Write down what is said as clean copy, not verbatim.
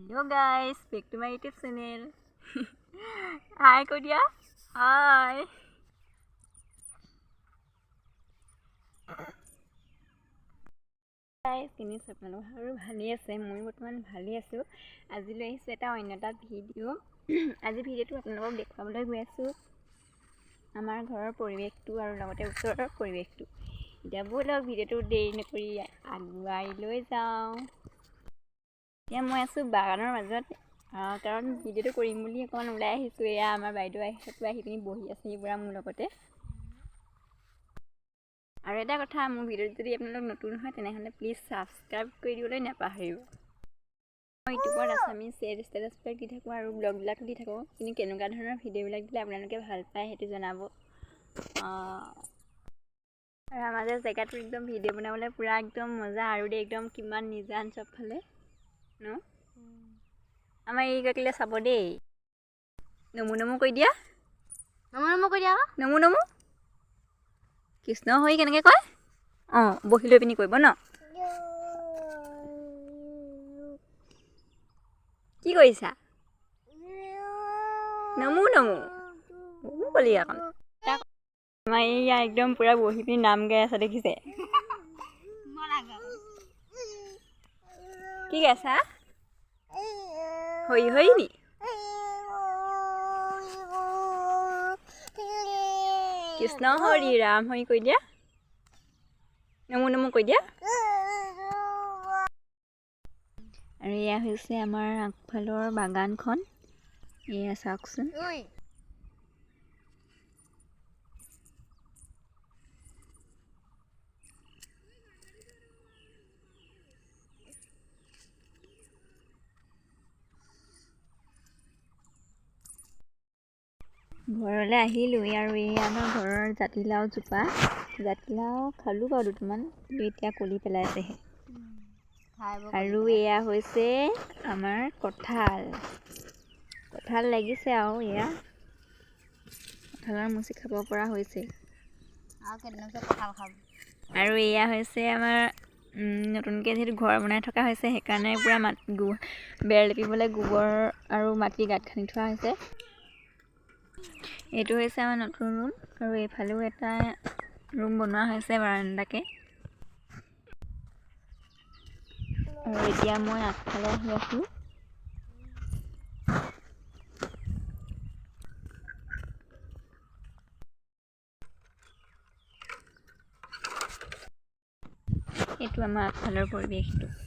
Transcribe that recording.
Hello guys, back to my YouTube channel. Hi কৈ দিয়া। হাই। Guys, কেনে আপোনালোক? আৰু ভালেই আছে? মই বৰ্তমান ভালেই আছোঁ। আজি লৈ আহিছোঁ এটা অন্য এটা ভিডিঅ'। আজি ভিডিঅ'টো আপোনালোকক দেখুৱাবলৈ গৈ আছোঁ আমাৰ ঘৰৰ পৰিৱেশটো আৰু লগতে ওচৰৰ পৰিৱেশটো। এতিয়া ব'লক, ভিডিঅ'টো দেৰি নকৰি আগুৱাই লৈ যাওঁ। এতিয়া মই আছোঁ বাগানৰ মাজত, কাৰণ ভিডিঅ'টো কৰিম বুলি অকণমান ওলাই আহিছোঁ। এয়া আমাৰ বাইদেউ আহি পিনি বহি আছেহি পূৰা মোৰ লগতে। আৰু এটা কথা, মোৰ ভিডিঅ'ত যদি আপোনালোক নতুন হয়, তেনেহ'লে প্লিজ ছাবস্ক্ৰাইব কৰি দিবলৈ নাপাহৰিব। মই ইউটিউবত আছামীজ ষ্টেটাছবিলাক দি থাকোঁ আৰু ব্লগবিলাকো দি থাকোঁ, কিন্তু কেনেকুৱা ধৰণৰ ভিডিঅ'বিলাক দিলে আপোনালোকে ভাল পায় সেইটো জনাব। আৰু আমাৰ যে জেগাটো একদম ভিডিঅ' বনাবলৈ পূৰা একদম মজা আৰু দেই, একদম কিমান নিজান চবফালে ন। আমাৰ এইগৰাকীলৈ চাব দেই। নমো নমো কৰি দিয়া। নমো নমো কৰি দিয়া। নমো নমো। কৃষ্ণ হৰি কেনেকৈ কয়? অঁ, বহি লৈ পিনি কৰিব ন। কি কৰিছা? নমো নমো নমো কলি অকণ। আমাৰ এইয়া একদম পূৰা বহি পিনি নাম গাই আছে, দেখিছে? কি গাইছা? হৰি হৰি নি? কৃষ্ণ হৰি ৰাম হৰি কৈ দিয়া। নমো নমো কৈ দিয়া। আৰু এয়া হৈছে আমাৰ আগফালৰ বাগানখন, এয়া চাওকচোন। ঘৰলৈ আহিলোঁ আৰু এই আমাৰ ঘৰৰ জাতিলাও জোপা, জাতিলাও খালোঁ বাৰু দুটামান, কিন্তু এতিয়া কলি পেলাইছেহে। আৰু এয়া হৈছে আমাৰ কঁঠাল, কঁঠাল লাগিছে আৰু এয়া কঁঠালৰ মুচি খাব পৰা হৈছে। আৰু এয়া হৈছে আমাৰ নতুনকৈ যিহেতু ঘৰ বনাই থকা হৈছে, সেইকাৰণে পূৰা মাটি বেৰ লেপিবলৈ গোবৰ আৰু মাটি গাঁত খান্দি থোৱা হৈছে। এইটো হৈছে আমাৰ নতুন ৰুম, আৰু এইফালেও এটা ৰুম বনোৱা হৈছে বাৰাণ্ডাকে। আৰু এতিয়া মই আগফালে আহি আছোঁ। এইটো আমাৰ আগফালৰ পৰিৱেশটো।